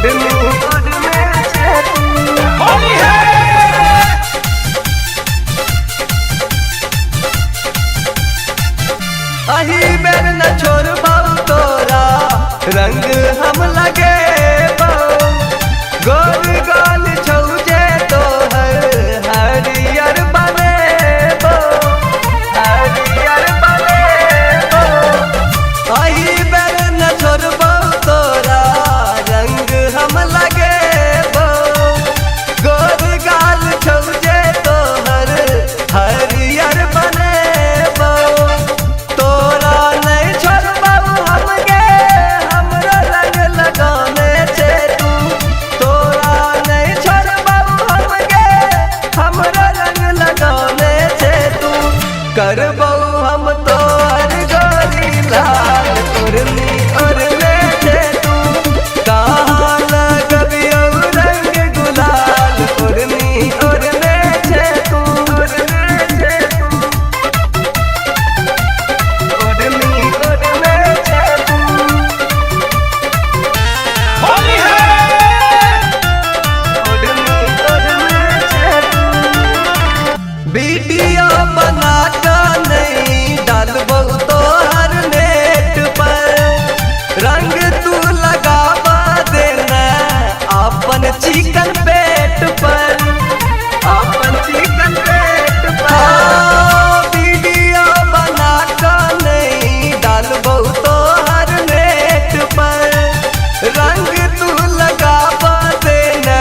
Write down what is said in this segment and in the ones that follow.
ओढ़नी ओढ़ने छे तू। होली है। अही बेर न छोड़बौ तोरा रंग हम लगेबौ, गोल गोल छौ जे तोहर हरियर बनेबौ, हरियर बनेबौ। अही बेर न छोड़बौ तोरा रंग हम लगेबौ, गोल गाल छौ जे तोहर हरियर बनेबौ। तोरा नहीं छोड़बौ हम गे, हमरो रंग लगाने छे तू। तोरा नहीं छोड़बौ हम गे, हमरो रंग लगाने छे तू। करबौ हम तोहर गोरी लाल ओढ़नी ओढ़ने छे तू। कहाँ लगबियौ रंग गुलाल ओढ़नी ओढ़ने छे तू, ओढ़ने छे तू, ओढ़नी ओढ़ने छे तू। होली है। ओढ़नी ओढ़ने छे तू। वीडियो बना के नहीं डालबौ तोहर नेट पर, रंग तू लगावा देना अपन चिकन पेट पर, अपन चिकन पेट पर। हाँ, वीडियो बना के नहीं डालबौ तोहर नेट पर, रंग तू लगावा देना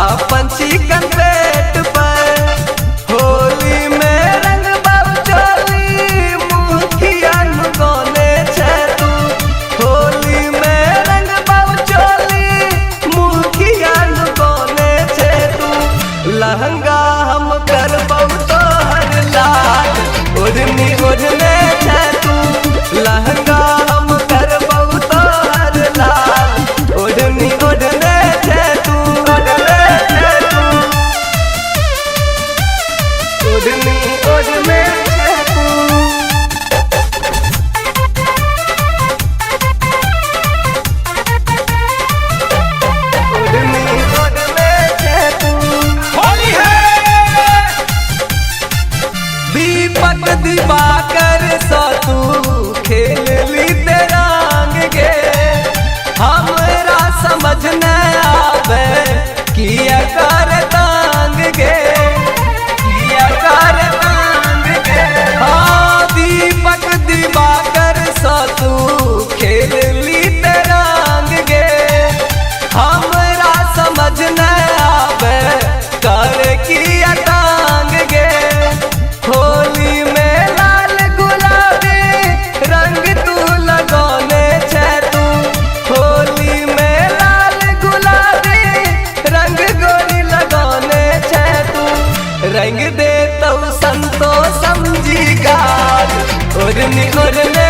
अपन चिकन पेट पर। होली में रंग चोली मुखिया कोने छे तू। होली में रंग चोली मुखिया कोने छे तू। लहंगा हम करबौ तोहर लाल ओढ़नी ओढ़ने छे तू। लहंगा हम करबौ तोहर लाल ओढ़नी ओढ़ने छे तू, ओढ़ने छे तू, ओढ़नी ओढ़ने छे तू। ओढ़नी ओढ़ने छे तू। होली है। दीपक दिवाकर सा तू खेल ली रंग गे, हमरा समझ न आवे किया कर तांग गे, किया कर तांग गे। हाँ, दीपक दिवाकर सा तू खेल ली रंग गे, हमरा समझ न आवे कर किया तांग गे। होली में लाल गुलाबी रंग तू लगौने छे तू। होली में लाल गुलाबी रंग गोरी लगौने छे तू। रंग दे तो संतो समझी गाल ओढ़नी ओढ़ने